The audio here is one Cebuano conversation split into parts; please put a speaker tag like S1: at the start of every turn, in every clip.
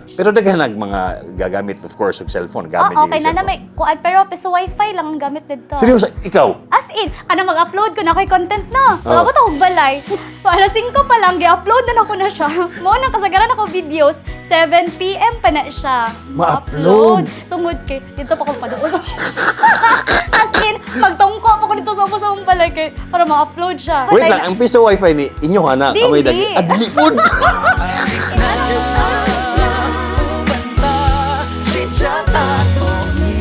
S1: Pero daghan nag mga gagamit, of course, og cellphone, gamit
S2: Oo,
S1: yung
S2: okay na na
S1: cellphone.
S2: may kuan, pero piso wifi lang ang gamit dito.
S1: Seryoso, ikaw?
S2: As in, kana mag-upload ko na ako'y content na.
S1: Oh.
S2: Pag-abot ako balay. Pa alas 5 pa lang, gi-upload na nako na siya. Mao nang kasagaran ako videos, 7 PM pa na siya.
S1: Ma-upload?
S2: Tungod kay, dito pa ko paduol. As in, magtungko pa ko dito sa ubos sa akong balay kay para ma-upload siya.
S1: Wait lang, ang piso wifi ni inyo ha na
S2: Dili.
S1: kamay dagi. Ah, dili pod.
S3: Uban ta, Chit-chat ato ni.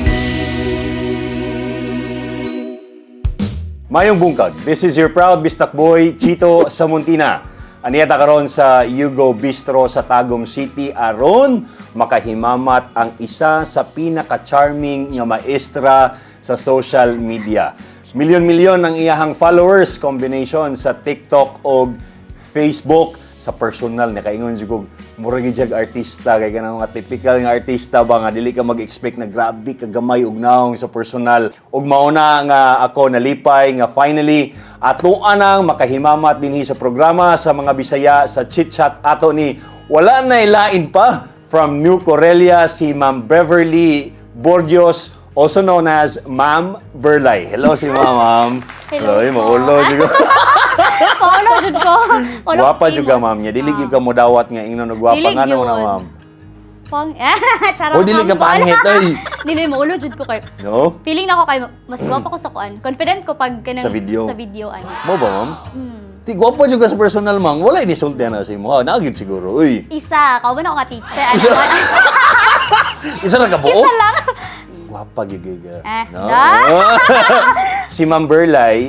S1: Mayong bungkag. This is your proud Bistak boy, Chito Samontina. Aniya ta karon sa Yugo Bistro sa Tagum City aron makahimamat ang isa sa pinaka-charming nga maestra sa social media. Milyon-milyon ang iyahang followers, combination sa TikTok og Facebook. Sa personal nakaingon jud mura gyud siyag artista kay kanang mga typical nga artista ba nga dili ka mag-expect na grabe ka gamay og naong sa personal. Ug mao na nga ako nalipay nga finally atoa nang makahimamat dinhi sa programa sa mga Bisaya sa Chit Chat Ato Ni. Wala na ilain pa, from New Corellia, si Ma'am Beverly Borgios, also known as Ma'am Berlay. Hello si Ma'am. Ma'am.
S2: Hello
S1: Ay,
S2: po.
S1: maulo jud ko.
S2: Paulo jud ko. Paulo
S1: Gwapa jud ka, ma'am niya. Dili gyud ka modawat nga ingnon og gwapa
S2: Dili
S1: nga na
S2: gyud.
S1: ma'am.
S2: Pang charot.
S1: O dili ka pangit oy.
S2: Dili, maulo jud ko kay.
S1: No?
S2: Feeling na ako kay mas gwapa ko sa kuan. Confident ko pag kanang
S1: Sa video.
S2: Sa video ano.
S1: Mo ba, ma'am? Ti gwapa jud ka sa personal, ma'am. Wala ni sulti na sa imo. Ha, naa gyud siguro. Uy.
S2: Isa, kauban ako nga teacher. Ano?
S1: Isa lang ka buo?
S2: Isa lang.
S1: Gwapa gyud gyud ka.
S2: Eh,
S1: No?
S2: da?
S1: Si Ma'am Berlay,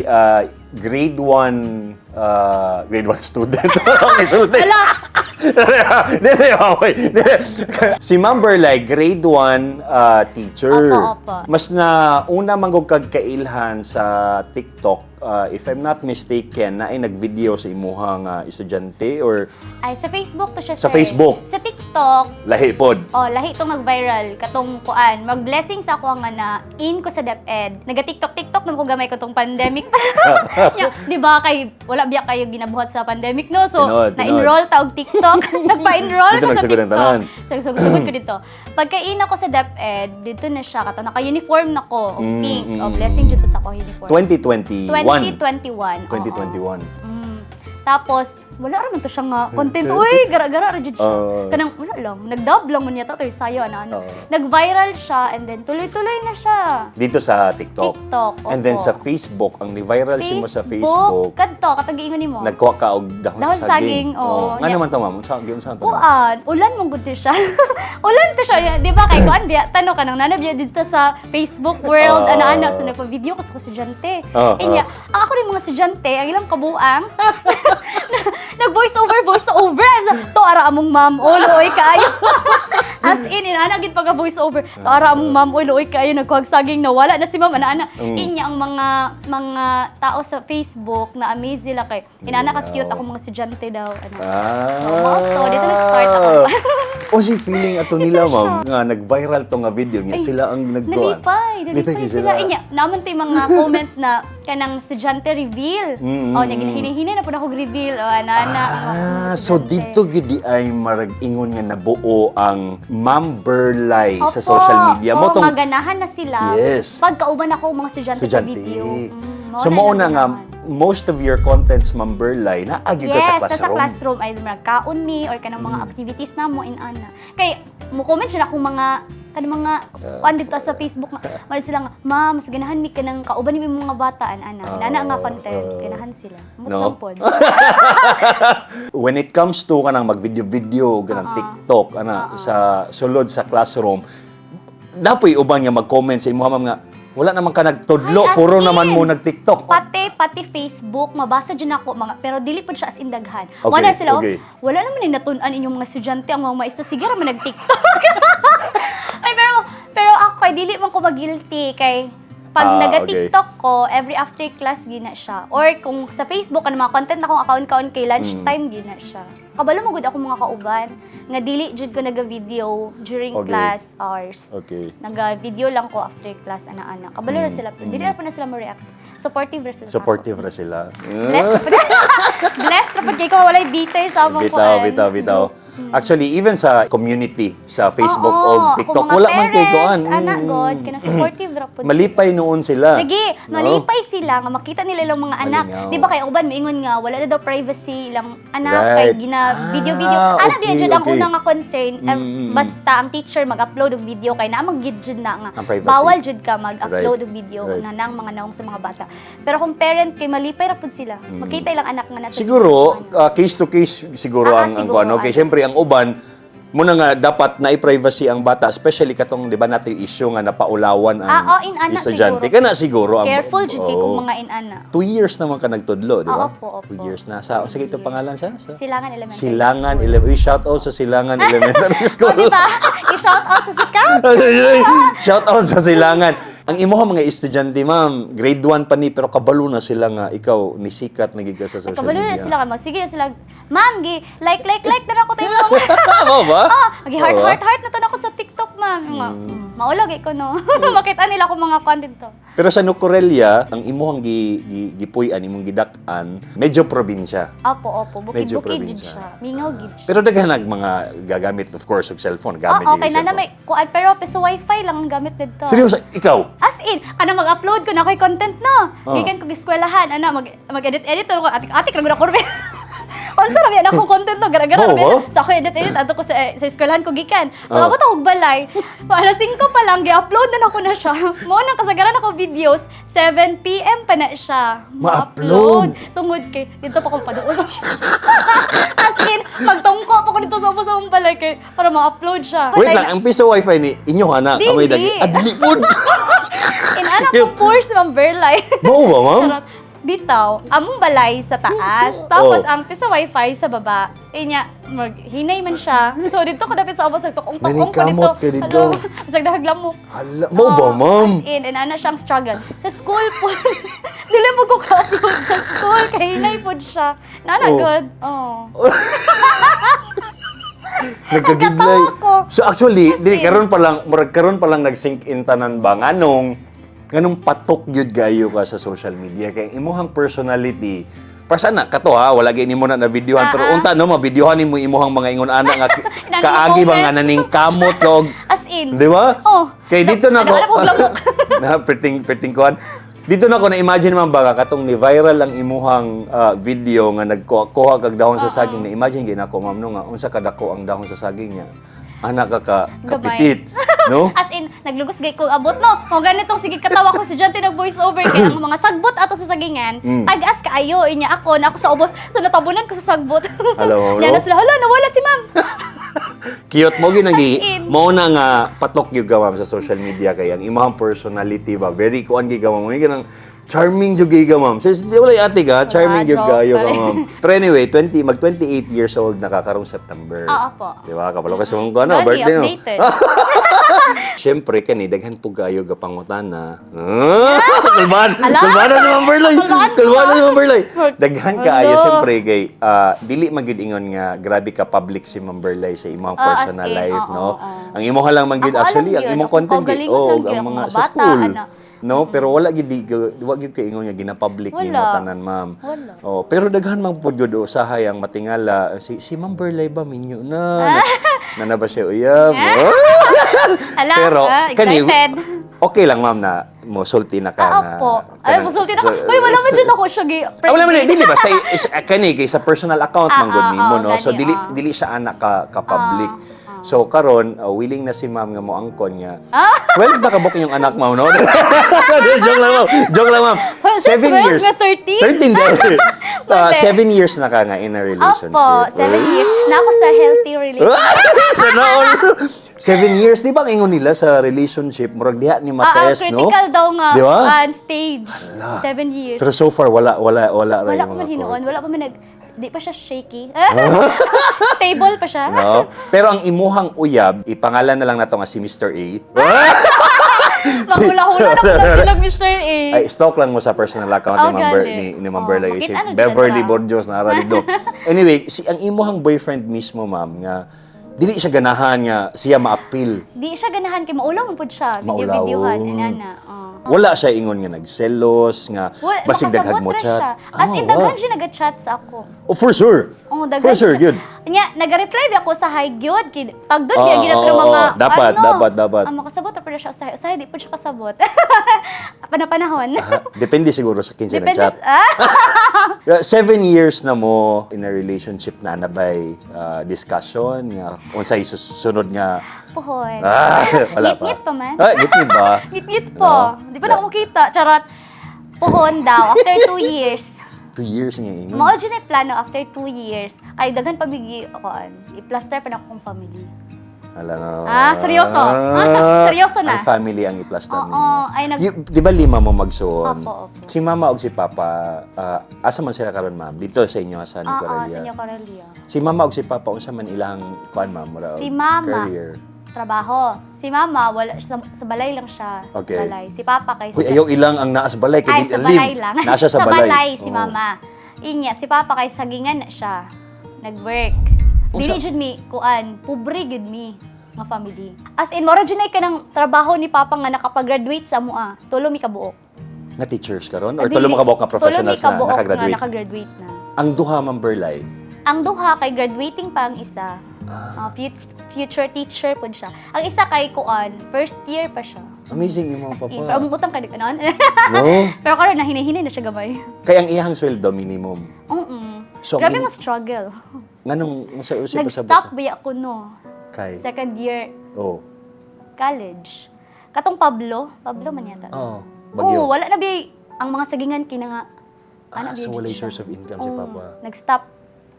S1: grade 1 grade 1 student. Okay, sulti.
S2: Wala.
S1: Dili, okay. Dili. Si Ma'am Berlay, grade 1 teacher.
S2: Opo, opo.
S1: Mas na una manggog kag kailhan sa TikTok, if I'm not mistaken, na ay nag-video sa imuhang estudyante or
S2: Ay, sa Facebook to siya,
S1: Sa
S2: sir.
S1: Facebook?
S2: Sa TikTok,
S1: Lahi pod.
S2: oh, lahi tong nag-viral katong kuan. Mag-blessing sa ako nga na in ko sa DepEd. Naga-TikTok TikTok naman ko gamay ko tong pandemic. Nya, di ba kay wala biya kayo ginabuhat sa pandemic, no? So,
S1: Tinuod, tinuod.
S2: na-enroll ta og TikTok. Nagpa-enroll
S1: Dito
S2: ko sa
S1: nagsugod ang
S2: TikTok.
S1: tanan.
S2: So, nagsugod ko dito. Pagka-in ako sa DepEd, dito na siya kato naka-uniform na ko, og pink. Oh, blessing dito sa ako uniform.
S1: 2021.
S2: 2021. Oo.
S1: 2021.
S2: Tapos, wala ra man to siya nga content. Uy, gara-gara ra jud siya.
S1: Oo.
S2: Kanang wala lang, nag-dub lang man yata to sayo ana ano.
S1: Oo.
S2: Nag-viral siya and then tuloy-tuloy na siya.
S1: Dito sa TikTok.
S2: TikTok,
S1: And then
S2: opo.
S1: sa Facebook, ang ni-viral si mo sa Facebook,
S2: Kadto, katong giingon nimo.
S1: Nagkuha ka og dahon
S2: Dahon
S1: sa saging.
S2: saging, oo.
S1: Nga naman to, ma'am? Unsa unsa to, ma'am?
S2: Kuan, ulan mong gud siya. Ulan to siya. Di ba kay kuan biya tano ka nang nana biya dito sa Facebook world
S1: Oo.
S2: ana-ana, so nagpa-video ko sa estudyante.
S1: Oo,
S2: Eh, niya, ang ako rin mga estudyante, ang ilang kabuang nag voice over, voice over. To ara among ma'am, oh, luoy kaayo. As in, inana gid pagka voice over. To ara among ma'am, oy, luoy kaayo nagkuhag saging, nawala na si ma'am ana-ana. Inya ang mga tao sa Facebook na amaze sila kay inana ka cute ako mga estudyante daw ano.
S1: Ah.
S2: So, mao to, dito nag-start ako.
S1: O si feeling ato nila, ma'am, nga nag-viral to nga video niya,
S2: Ay,
S1: sila ang nagkuhan.
S2: Nalipay, nalipay
S1: Nalipay
S2: sila. Inya, naman to yung mga comments na kanang estudyante reveal. Oh, naghinay-hinay na po na ako reveal. Oh, ana, ana.
S1: Ah, so dito gid di ay marag ingon nga nabuo ang Ma'am Berlay sa social media.
S2: Mo
S1: Mo tong
S2: maganahan na sila.
S1: Yes.
S2: Pagkauban ako mga estudyante,
S1: estudyante.
S2: sa video.
S1: So
S2: mao
S1: mao na nga
S2: naganahan.
S1: Most of your contents, Ma'am Berlay, naagi ka
S2: Yes,
S1: sa
S2: nasa
S1: classroom.
S2: Classroom ay magkaon mi or kanang mga activities na mo in ana. Kay mo comment sila akong mga kanang mga kuan dito sa Facebook nga wala sila nga, "Ma'am, mas ganahan mi kanang kauban ni mga bata an ana." Inana nga content, ganahan sila. Mut
S1: No?
S2: lang pod.
S1: When it comes to kanang mag-video-video, kanang TikTok, ana sa sulod sa classroom, dapoy uban nga mag-comment sa imuha, ma'am, nga wala naman ka nagtudlo,
S2: Ay, as
S1: puro naman
S2: in.
S1: mo nag-TikTok.
S2: Pati Facebook mabasa dyan ako mga pero dili pud siya as in daghan.
S1: Okay,
S2: Wala sila, oh, "Wala naman ni natun-an inyong mga estudyante ang mga maestra, sige ra man nag-TikTok." Ay, pero pero ako ay dili man ko mag-guilty kay pag naga-TikTok ko, every after class gina siya. Or kung sa Facebook ano mga content akong account-account kay lunchtime gina siya. Kabalo mo gud ako mga kauban nga dili jud ko naga-video during class hours. Naga-video lang ko after class ana-ana. Kabalo ra sila pero dili ra po na sila mo react. Supportive ra sila sa ako.
S1: Supportive ra sila.
S2: Blessed ra pud. Blessed ra pud kay ko walay bitter sa among
S1: Bitaw,
S2: kuan.
S1: bitaw, bitaw. Actually, even sa community sa Facebook
S2: Oo,
S1: o TikTok,
S2: akong mga
S1: wala man kay
S2: parents,
S1: kuan.
S2: Ana god, kana supportive ra pud.
S1: Malipay noon sila.
S2: Lagi,
S1: No?
S2: malipay sila nga makita nila ilang mga anak.
S1: Malingaw.
S2: Di ba kay uban moingon nga wala na daw privacy ilang anak kay gina video video. Ana biya jud ang una nga concern basta ang teacher mag-upload og video kay naa man gid jud na nga
S1: Ang privacy.
S2: Bawal jud ka mag-upload og video na nang mga naong sa mga bata. Pero kung parent kay malipay ra pud sila. Makita ilang anak nga nasa
S1: Siguro,
S2: ano.
S1: Case to case siguro ang
S2: siguro,
S1: kuan. Okay,
S2: ano.
S1: syempre ang uban muna nga dapat na i-privacy ang bata, especially katong, di ba, natin issue nga napaulawan ang
S2: Ah, oh, inana
S1: estudyante.
S2: siguro.
S1: Kana siguro ang
S2: Careful jud kay kung
S1: Oo.
S2: mga inana.
S1: 2 years naman ka nagtudlo, di ba?
S2: Oo, opo, opo.
S1: 2 years na. Sa, sige, ito pangalan siya? Sa?
S2: Silangan Elementary.
S1: Silangan Elementary. Shout out sa Silangan Elementary
S2: Oh,
S1: School.
S2: di ba? I-shout out sa sikat.
S1: Shout out sa Silangan. Ang imuha mga estudyante, ma'am, grade 1 pa ni, pero kabalo na sila nga ikaw ni sikat na gid ka sa social
S2: Kabalo na
S1: media.
S2: sila kay sige na sila. Ma'am, gi like like like na ako tayo.
S1: Tama ba?
S2: Oh, gi heart
S1: Oo ba?
S2: heart heart na to na ako sa TikTok, ma'am. Nga, Maulog ko no. Makita nila ako mga kwan dito.
S1: Pero sa Nucorelia, ang imuhang gipuy-an, imong gidak-an, medyo probinsya.
S2: Opo, opo.
S1: Medyo
S2: Bukid-bukid jud
S1: probinsya.
S2: siya. Mingaw gid siya.
S1: Pero daghan nag mga gagamit, of course, og cellphone. Gamit
S2: Oo,
S1: gyud
S2: okay
S1: yung
S2: na na
S1: cellphone.
S2: may kuan pero piso wifi lang ang gamit dito.
S1: Seryoso, ikaw?
S2: As in, kana mag-upload ko na ako'y content no. Gikan ko eskwelahan, ana mag mag-edit edit ko atik atik ra gud ako. Unsa ra biya akong content no, gara-gara
S1: Oo
S2: ra biya.
S1: ba?
S2: So ako edit edit adto ko sa eskwelahan ko gikan. Pag-abot ako og balay, pa alas 5 pa lang gi-upload na nako na siya. Mo nang kasagaran ako videos 7 PM pa na siya.
S1: Ma-upload.
S2: Tungod kay dito pa ko paduol. As in, magtungko pa ko dito sa ubos sa balay kay para ma-upload siya.
S1: Wait lang, ang piso wifi ni inyo ana,
S2: Dili.
S1: kamay dagi. Ah, dili pod.
S2: Inana ko poor si Ma'am Berlay.
S1: Mao ba, ma'am?
S2: Charot. Bitaw, among balay sa taas, tapos ang pisa wifi sa baba. Inya, maghinay man siya. So dito ko dapit sa ubos, nagtukong tukong ko dito.
S1: Naningkamot ka dito.
S2: Hello, Bisag dahag lamok.
S1: Hala, mao ba,
S2: Oo,
S1: ma'am?
S2: As in, and ana siyang struggle. Sa school po, dili mo ko ka-upload sa school, kay hinay po siya. Nana good. Oh.
S1: Nagkagidlay.
S2: Nagkatawa ko.
S1: So actually, dili
S2: in.
S1: karon pa lang, murag karon pa lang nag-sink in tanan ba nganong patok gyud kayo ka sa social media kay imuhang personality. Para sana kato ha, wala gyud nimo na na videohan, pero unta no mabidyohan nimo imuhang mga ingon ana nga
S2: Inana
S1: kaagi ba nga
S2: comments.
S1: naning kamot ka og
S2: As in.
S1: Di ba?
S2: Oh.
S1: Kay dito na ko.
S2: Anak ko lamok.
S1: Na perting perting kuan. Dito na ko na imagine man ba nga katong ni viral ang imuhang video nga nagkuha kag dahon sa saging, na imagine gyud nako, ma'am, no, nga unsa kadako ang dahon sa saging niya. Anak ka ka
S2: Gamay.
S1: kapitit, no?
S2: As in, naglugos gay ko abot no. Kung ganitong sige katawa ko si John nag voice over kay ang mga sagbot ato sa sagingan. Tagas kaayo inya ako na ako sa ubos. So natabunan ko sa sagbot.
S1: Hello, hello.
S2: Niya na sila, hala nawala si ma'am.
S1: Cute mo ginang
S2: As in.
S1: mo na nga patok gyud ka, ma'am, sa social media kay ang imong personality ba very kuan gyud ka, ma'am. Mo charming jud gyud ka, ma'am. Sis, di wala ate ka, charming jud
S2: joke
S1: kayo
S2: pa
S1: ka,
S2: rin.
S1: ma'am. Pero anyway, 20 mag 28 years old na ka karong September.
S2: Oo po.
S1: Di ba? Kabalo ka sa mga ano,
S2: Gani,
S1: birthday no.
S2: updated.
S1: Siyempre kani daghan po kayo ga pangutana. Ah, kulbaan.
S2: Ala!
S1: Kulbaan na si Ma'am Berloy.
S2: Kulbaan ka.
S1: Kulbaan na si Ma'am Berloy. Daghan kaayo
S2: Ala.
S1: siyempre kay dili man gyud ingon nga grabe ka public si Ma'am Berlay sa imong
S2: Ah, as
S1: personal
S2: in,
S1: life,
S2: oo,
S1: no.
S2: oo.
S1: Ang imo lang man gyud
S2: Ako alam
S1: actually ang
S2: yun,
S1: imong
S2: ako
S1: content kay
S2: kaugalingon
S1: oh,
S2: lang
S1: ang
S2: gyud,
S1: mga
S2: mga
S1: sa
S2: bata,
S1: school.
S2: ana.
S1: No, pero wala gyud wa gyud kay ingon nga gina-public nimo
S2: Wala.
S1: tanan, ma'am.
S2: Wala.
S1: Oh, pero daghan man pud gyud usahay ang matingala si Ma'am Berlay ba minyo na. Na, na ba siya uyab? Oh.
S2: Ala,
S1: Pero kani
S2: excited.
S1: Okay lang, ma'am, na mo sulti na ka
S2: Ah,
S1: na.
S2: opo. Ay, musulti na ka. Uy, wala man jud ako siya gi.
S1: Ah, wala man dili ba sa kani kay sa personal account man gud nimo
S2: oo,
S1: no. So
S2: gani,
S1: dili
S2: ah.
S1: dili siya anak ka public. So karon willing na si ma'am nga mo angkon nga. 12 na kabuk yung anak ma'am no. Joke lang, ma'am. Joke lang, ma'am.
S2: Well,
S1: 7
S2: 12
S1: years.
S2: nga 13?
S1: 13 dahil.
S2: Pwede.
S1: 7 years na ka nga in a relationship.
S2: Opo, 7 years. Na ako sa healthy relationship.
S1: Sana all. 7 years, di ba ang ingon nila sa relationship, murag diha ni matest, no?
S2: Critical daw nga
S1: Di ba?
S2: stage.
S1: Hala.
S2: 7 years.
S1: Pero so far, wala, wala, wala ra
S2: Wala
S1: yung
S2: pa
S1: mga
S2: man hinuon.
S1: court.
S2: Wala pa man nag. Di pa siya shaky. Stable pa siya.
S1: No? Pero ang imuhang uyab, ipangalan na lang nato nga si Mr. A.
S2: Maghula-hula na po na silang Mr. A.
S1: Ay, stalk lang mo sa personal account ni
S2: Oh,
S1: Ma'am
S2: gali.
S1: ni Ma'am
S2: Oh,
S1: Berla. Si
S2: makita na dyan
S1: Beverly
S2: sa-
S1: Borjos na dito. Anyway, si ang imuhang boyfriend mismo, ma'am, nga Dili siya ganahan nga siya maapil.
S2: Di siya ganahan kay maulaw man pud siya.
S1: Maulaw.
S2: Video-videohan inana. Oh.
S1: Wala siya ingon nga nagselos, nga
S2: Well,
S1: basig daghag mo
S2: makasabot ra
S1: chat.
S2: siya. As in,
S1: Ah,
S2: daghan
S1: wa.
S2: siya nag-chat sa ako.
S1: Oh, for sure.
S2: Oh, daghan
S1: For sure,
S2: siya.
S1: yun.
S2: Nya, nag-reply ba ako sa hi gyud kid. Tagdon
S1: Oo,
S2: gyud gina
S1: oo,
S2: mga
S1: oo. Dapat,
S2: ano.
S1: dapat, dapat.
S2: Ah, makasabot ra pud siya usahay. Usahay di pud siya kasabot. Panapanahon.
S1: Ah, depende siguro sa kinsa
S2: Depende
S1: nag-chat.
S2: sa, ah,
S1: 7 years na mo in a relationship na nabay discussion nga unsay susunod nga
S2: Puhon.
S1: Ah, wala pa.
S2: Ngit-ngit pa man.
S1: Ah, ngit-ngit ba?
S2: Ngit-ngit po.
S1: No?
S2: Di pa na ako makita. Charot. Puhon daw after 2 years.
S1: 2 years nga ingon.
S2: Mao jud na plano after 2 years. Ay daghan pa migi kuan. I-plaster pa na akong family.
S1: Wala na.
S2: Ah, seryoso? Seryoso na?
S1: Ang family ang i-plaster
S2: Oo,
S1: ninyo.
S2: ay
S1: Di ba lima mo magsuon?
S2: Opo, opo.
S1: Si mama og si papa, asa man sila karon, ma'am? Dito sa inyo sa New
S2: Oo,
S1: Corelia.
S2: sa New Corelia.
S1: Si mama og si papa unsa man ilang kuan, ma'am, mura og
S2: Si mama.
S1: career?
S2: Trabaho. Si mama wala sa balay lang siya.
S1: Okay.
S2: Balay. Si papa kay
S1: Huy, ayaw ilang ang naas balay kay
S2: Ay,
S1: di
S2: sa
S1: alim.
S2: balay lang.
S1: Naa siya sa balay.
S2: Si
S1: Oo.
S2: mama. Inya, si papa kay sagingan na siya. Nag-work.
S1: Unsa?
S2: Dili jud mi kuan, pobre gud mi nga family. As in, mora jud ay kanang trabaho ni papa nga nakapag-graduate sa amoa. Tulo mi kabuok.
S1: Nga teachers karon or
S2: Ah,
S1: tulo
S2: dili.
S1: mo kabuok nga professionals
S2: Tulo mi
S1: na
S2: kabuok
S1: nakagraduate?
S2: Nga nakagraduate na.
S1: Ang duha, Ma'am Berlay?
S2: Ang duha kay graduating pa ang isa.
S1: Ah.
S2: Future teacher pud siya. Ang isa kay kuan, first year pa siya.
S1: Amazing imong
S2: As
S1: papa.
S2: in, pero umutang ka di kanon.
S1: No?
S2: Pero karon na hinahinay na siya gamay.
S1: Kay ang iyang sweldo minimum.
S2: Oo.
S1: So,
S2: Grabe mo struggle.
S1: Nganong sa usip sa
S2: Nag-stop ba ako no?
S1: Kay.
S2: Second year
S1: Oh.
S2: college. Katong Pablo, Pablo man yata.
S1: Oh, bagyo.
S2: Oo, wala na bi ang mga sagingan kina nga.
S1: Ah,
S2: Ana
S1: so
S2: bi
S1: walay
S2: siya.
S1: source of income si
S2: Oo,
S1: papa.
S2: nag-stop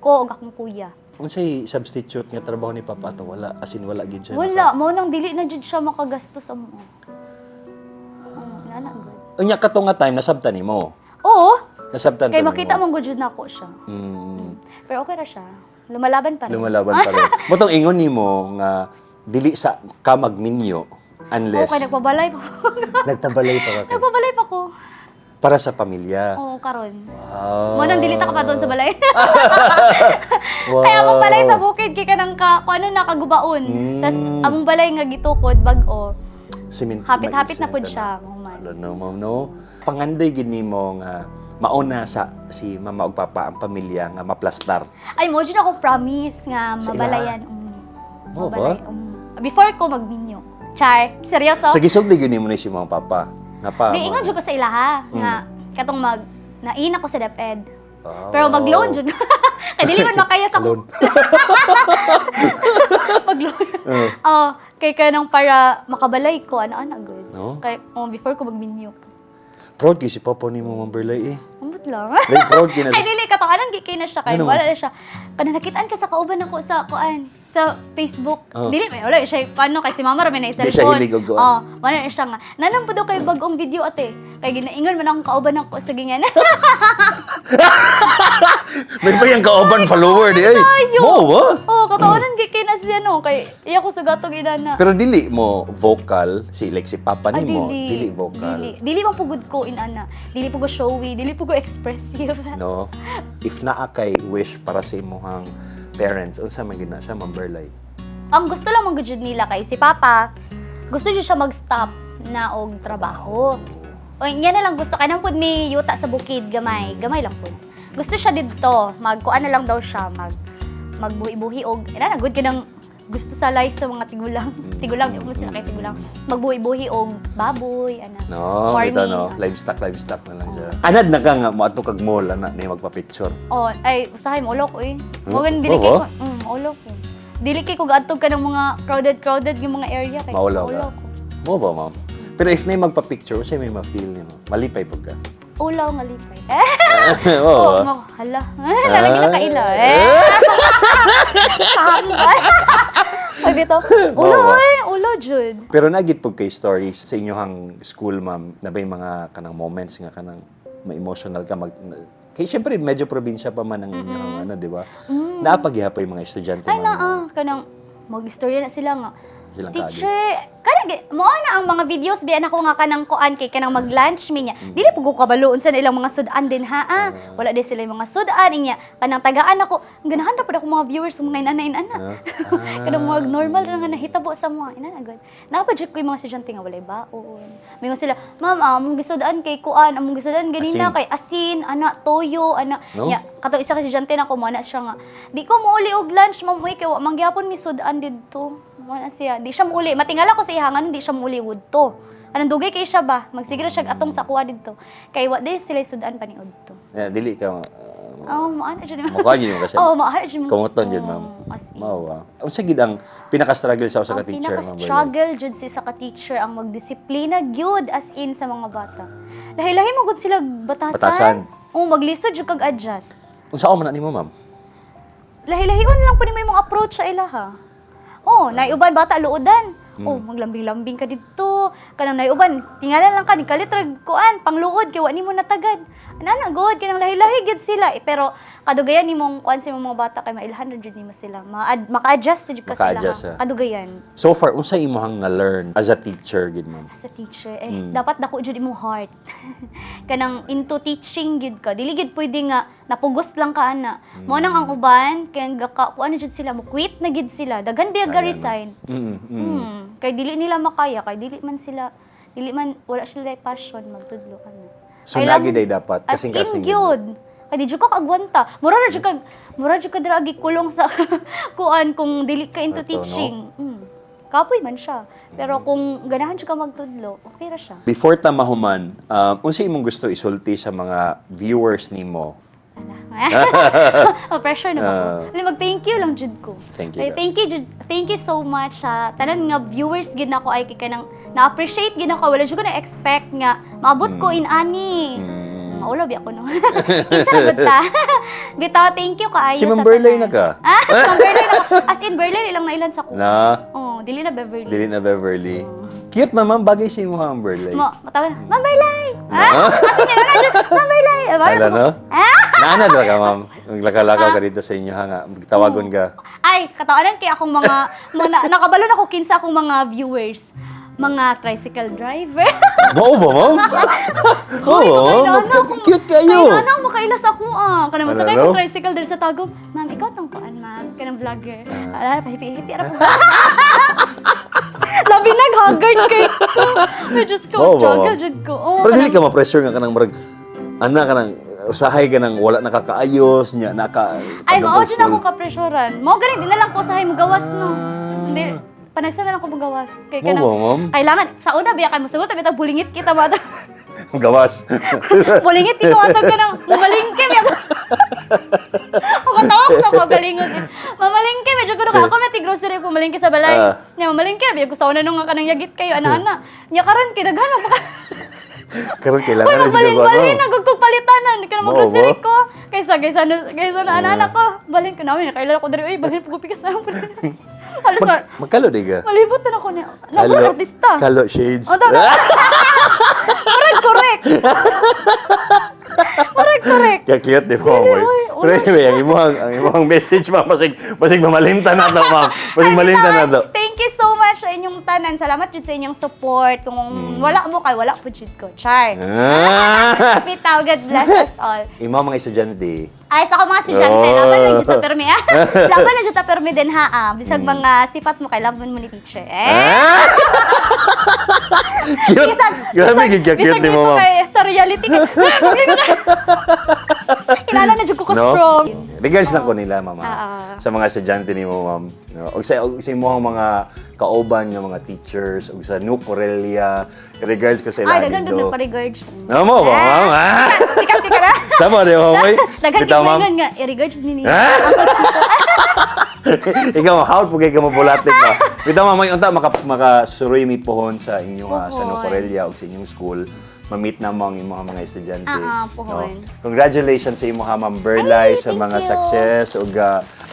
S2: ko og akong kuya.
S1: Unsay substitute nga trabaho ni papa ato, wala, as in wala gid siya?
S2: Wala, mao nang dili na jud siya makagastos sa mo. Oo, wala na gud.
S1: Unya kato nga time nasabtan nimo.
S2: Oo,
S1: Nasabtan
S2: kay
S1: to
S2: makita
S1: nimo.
S2: mong gud jud nako siya. Pero okay ra siya. Lumalaban pa rin.
S1: Lumalaban pa rin. Motong ingon nimo nga dili sa ka magminyo unless
S2: Oo, kay nagpabalay pa ko.
S1: Nagpabalay pa ka kay-
S2: Nagpabalay pa ko.
S1: Para sa pamilya.
S2: Oo, karon.
S1: Wow.
S2: Mo nang dili ta ka pa doon sa balay.
S1: Wow.
S2: Kaya among balay sa bukid kay kanang ka kung ano nakagubaon. Tas among balay nga gitukod bag-o. Hapit-hapit na pud siya, mahuman.
S1: Ano no, ma'am, no? Pangandoy gid nimo nga mauna sa si mama ug papa ang pamilya nga maplastar.
S2: Ay mo jud ako promise nga
S1: Sa
S2: mabalayan.
S1: Mo ba?
S2: Mabalay. Before ko magminyo. Char, seryoso?
S1: Sa gisulti gyud nimo ni si mama papa. Nga pa.
S2: Di ingon jud ko sa ilaha nga katong mag naina ko sa DepEd.
S1: Ah,
S2: Pero mag-loan jud. Kay dili man makaya sa
S1: Loan.
S2: Mag-loan. Oh, kay kanang para makabalay ko ano ana good.
S1: No?
S2: Kay oh, before ko magminyo.
S1: Proud kay si papa nimo, Ma'am Berlay, eh.
S2: Ambot lang.
S1: Like, proud kay na.
S2: Ay, dili, katakanan kay na siya. Kay,
S1: Ano
S2: wala na siya. Kana nakitaan ka sa kauban ako sa kuan sa Facebook.
S1: Oh.
S2: Dili, may wala siya. Paano kay si mama ra may na
S1: Di siya
S2: cellphone.
S1: hilig og kuan.
S2: Oh, wala na siya nga. Nanam po daw kay bagong video ate. Kay ginaingon man akong kauban ako sa ganyan.
S1: May pa yung kauban follower di ay.
S2: Tayo.
S1: Mo ba?
S2: Oh, katakanan kay na siya no kay iya ko sa gatong inana.
S1: Pero dili mo vocal si like si papa
S2: Ay,
S1: nimo, dili vocal.
S2: Dili, dili man pugod ko inana. Dili po ko showy, dili po ko expressive.
S1: No? If naa kay wish para sa imong parents, unsa man gid na siya, Ma'am Berlay?
S2: Ang gusto lang man gud nila kay si Papa, gusto jud siya mag-stop na og trabaho. O niya na lang gusto kay nang pud may yuta sa bukid gamay, gamay lang pud. Gusto siya didto, magkuan na lang daw siya, magbuhi-buhi og ina na good kanang gusto sa life sa mga tigulang. Tigulang di mo sila kay tigulang. Magbuhi-buhi og baboy ana.
S1: No,
S2: farming.
S1: kita no, livestock livestock na lang siya. Anad na ka nga moadto kag mall ana na magpa-picture?
S2: Oh, ay usahay mo ko eh.
S1: Huh?
S2: Mo dili kay
S1: Oo?
S2: ko, maulo ko. Dili kay ko gaadtog ka ng mga crowded crowded yung mga area kay
S1: Maulaw ka?
S2: maulo ko.
S1: Mo ba, ma'am? Pero if na magpa-picture, unsay may ma-feel nimo? Malipay pud ka?
S2: Ulaw nga lipay. Eh,
S1: Oo.
S2: oh,
S1: Ba?
S2: hala. Lalagi na kaila. Eh. Saan ba? Ay, bitaw. Ulaw
S1: Bawa.
S2: ay, ulaw jud.
S1: Pero nagit pud kay stories sa inyong school, ma'am, na ba yung mga kanang moments nga kanang ma-emotional ka kay syempre medyo probinsya pa man ang inyong ano, di ba? Naapagihapon yung mga estudyante,
S2: Ay
S1: ma'am?
S2: na ah, kanang mag-istorya na sila nga.
S1: Silang kaagi.
S2: Teacher, kanang mo na ang mga videos biyan ako nga kanang kuan kay kanang mag-lunch mi niya. Dili pud ko kabalo unsa na ilang mga sudan din ha. Ah. Wala din sila yung mga sudan niya. Kanang tagaan ako, ganahan ra pud ako mga viewers, mga inana inana. Kanang mga normal ra nga nahitabo sa mga inana gud. Naa pa jud ko yung mga estudyante nga walay baon. Mingon sila, "Ma'am, ah, among gisudan kay kuan, among gisudan ganina
S1: Asin.
S2: Kay asin, ana toyo, ana."
S1: No?
S2: Nya, kato isa ka estudyante na ko mo na siya nga, "Di ko muuli og lunch, ma'am, uy, kay wa man gyapon mi sudan didto." Mo na siya. Di siya muuli. Matingala ko sa iya nga di siya muuli udto. Anong dugay kay siya ba? Magsiguro siya atong sa kuha didto. Kay wa di sila sudan pa ni udto.
S1: Eh, dili ka
S2: Oh, maana jud.
S1: Mukha yun yung kasi.
S2: Oh, maana jud.
S1: Kamutan jud, ma'am.
S2: Oh, as in.
S1: Mao ba? Unsa gid ang pinaka-struggle sa usa ka
S2: Ang
S1: teacher, ma'am Berlay?
S2: pinaka-struggle jud si sa ka-teacher ang magdisiplina gyud, as in, sa mga bata. Lahi-lahi mo gud sila batasan.
S1: Batasan.
S2: Oh, maglisod jud kag adjust.
S1: Unsa man na nimo, ma'am?
S2: Lahi-lahion lang po ni may mga approach sa ilaha. Oh, naiuban bata luodan. Oh, maglambing-lambing ka didto. Kanang naiuban, tingala lang ka ni kalit rag kuan, pangluod kay wa nimo natagad. Ana god kanang lahi-lahi gyud sila. Eh, pero kadugayan nimong kuan sa imong mga bata kay mailhan ra jud nimo sila. Maka-adjust jud ka sila.
S1: Maka-adjust,
S2: Ha.
S1: ah.
S2: Kadugayan.
S1: So far, unsa imong na-learn as a teacher gid, ma'am?
S2: As a teacher, eh, dapat dako jud imong heart. Kanang into teaching gid ka. Dili gid pwede nga napugos lang ka ana. Mo nang ang uban kay gaka kuan na jud sila, mo quit na gid sila. Daghan biya ga
S1: Kaya, no?
S2: resign. Kay dili nila makaya, kay dili man sila, dili man, wala sila passion magtudlo ana.
S1: So, nagi day dapat,
S2: As in
S1: kasing-kasing gid.
S2: gyud. Kay di jud ka kaagwanta. Mura jud ka dira kulong sa kuan kung dili ka into
S1: Ato, no?
S2: teaching. Kapoy man siya. Pero kung ganahan jud ka magtudlo, okay ra siya.
S1: Before ta mahuman, unsa imong gusto isulti sa mga viewers nimo?
S2: Ala. Oh, pressure na ba ko?
S1: Ah.
S2: Uh, mag-thank you lang jud ko.
S1: Thank you,
S2: Ay,
S1: ka.
S2: thank you jud. Thank you so much sa tanan nga viewers gid nako ay kay kanang na-appreciate gid nako. Wala jud ko na expect nga maabot ko in ani. Maulaw bi ako no. Kinsa ra gud ta? Bitaw, thank you kaayo
S1: Si Ma'am
S2: sa
S1: Berlay
S2: tanan.
S1: na ka?
S2: Ah, si Ma'am Berlay na ka. As in Berlay lang nailan sa ko.
S1: Na,
S2: Oh, dili na Beverly.
S1: dili na Beverly. Cute man, ma'am, bagay sa imo ang Berlay.
S2: Mo, matawag na, "Ma'am Berlay!" Ah, as in, ano na jud, "Ma'am Berlay!" Ah,
S1: Ala, no?
S2: Ah!
S1: Naana dra ka, ma'am. Maglakaw-lakaw ka dito sa inyo ha nga. Tawagon ka.
S2: Ay, katawanan kay akong mga nakabalo na ko kinsa akong mga viewers. Mga tricycle driver.
S1: Mao ba, ma'am?
S2: Uy,
S1: Oo,
S2: makaila na
S1: cute kayo.
S2: Kailan na makailas ako ah. Kanang
S1: Ano,
S2: masakay
S1: no?
S2: ko tricycle diri sa Tagum. "Ma'am, ikaw tong kuan, ma'am. Kanang vlogger." Ala, pahipi-hipi ra po. Labi nag-haggard kay ko. Ay, Diyos ko,
S1: Mao ba,
S2: struggle
S1: ma'am?
S2: jud ko. Oh,
S1: Pero dili ka ma-pressure nga kanang murag ana kanang usahay ka nang wala nakakaayos niya naka
S2: Ay, mao
S1: padung
S2: jud
S1: school.
S2: ako ka-pressurean. Mao gani di na lang ko usahay mogawas no. Hindi panagsa na lang ko mogawas. Kay
S1: Mao ba, ma'am?
S2: Kailangan sa una biya kay mosugot tabi ta bulingit kita ba.
S1: Gawas.
S2: Bulingit kita atag ka nang mamalingke biya. Ako tawa ko sa pagalingon. Mamalingke medyo kuno ka ako may grocery ko malingke sa balay. Nya mamalingke biya ko sa una nung nga kanang yagit kayo ana-ana. Nya karon kay daghan pa ka.
S1: Karon
S2: Uy,
S1: kailangan na siguro
S2: magbalin-balin
S1: ano.
S2: na gud kog palitanan kana
S1: Mao
S2: mag-grocery
S1: ba?
S2: ko. Kaysa na ana-ana ko. Balin ko namin kailan ako diri uy, balin pug pikas na. Halos
S1: Magkalo di ka?
S2: malibot na ako niya. Naku, artista.
S1: Kalo shades.
S2: Oh, tama. Murag correct. Murag correct.
S1: Kaya cute, di ba, ma'am?
S2: Uy, uy.
S1: Pero anyway, ang imong message, ma'am, basig mamalimtan na to, ma'am. Basig
S2: Ay,
S1: malimtan na to.
S2: Thank you so much sa inyong tanan. Salamat jud sa inyong support. Kung wala mo kay wala po jud ko. Char. Bitaw, God bless us all.
S1: Imo mga estudyante.
S2: Ay, sa ako mga estudyante, laban lang jud ta permi ah. Laban lang jud ta permi din ha. Ah. Bisag mga sipat mo kay laban mo ni teacher. Eh.
S1: Cute. Grabe gid ka cute
S2: Bisag
S1: ni mo,
S2: dito
S1: ma'am.
S2: kay sa reality kay. Kilala na jud ko ka
S1: No?
S2: strong.
S1: Regards lang ko nila, mama. Sa mga estudyante ni mo, ma'am. No? Og sa imong mga kauban nga mga teachers, og sa New Corelia, regards ko sa ila
S2: Ay, daghan
S1: dito.
S2: dug nagpa-regards.
S1: No mo ba, ma'am? Ah!
S2: Sikat ka na.
S1: Sama di ba, ma'am?
S2: Daghan
S1: Bitaw,
S2: gid
S1: ma'am.
S2: nga nga i-regards ni niya.
S1: Ah! Ikaw, how po kay ka mabulatik ba? Bitaw, ma'am, unta makasuroy mi pohon sa inyong sa New
S2: Pohon.
S1: Corelia og sa inyong school. Ma-meet na mo ang imong mga estudyante.
S2: Ah, pohon.
S1: No? Congratulations sa imong Ma'am Berlay
S2: Ay,
S1: sa
S2: thank
S1: mga
S2: you.
S1: success ug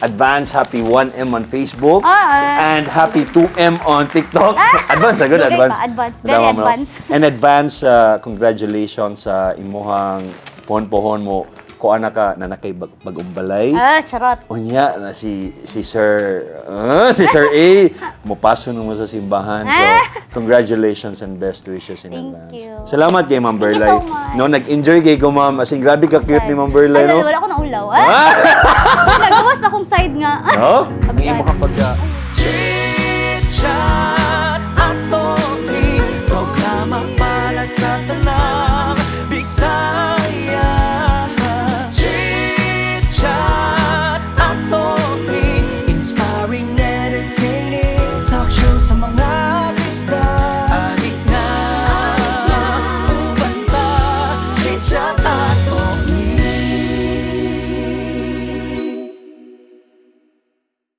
S1: advance happy 1M on Facebook and happy 2M on TikTok. Advance na good,
S2: Dugay
S1: advance.
S2: pa, advance. Very
S1: Tama, ma'am, no?
S2: advance.
S1: And advance congratulations sa imuhang pohon-pohon mo Kuha na ka na nakay bagong balay.
S2: Ah, charot.
S1: Unya na si Sir A mopaso namo sa simbahan. So congratulations and best wishes in
S2: Thank
S1: advance.
S2: you.
S1: Salamat kay Ma'am
S2: Thank you
S1: Berlay.
S2: so much.
S1: No, nag-enjoy kay ko, ma'am. As in, grabe ka cute ni Ma'am Berlay,
S2: Ay,
S1: no?
S2: wala ko naulaw. Ah! Nagawas akong side nga.
S1: No? Ang imo ka pagka
S3: Chit-chat Attorney, programa para sa tanang Bisaya. Chit-chat Attorney, inspiring, entertaining talk show sa mga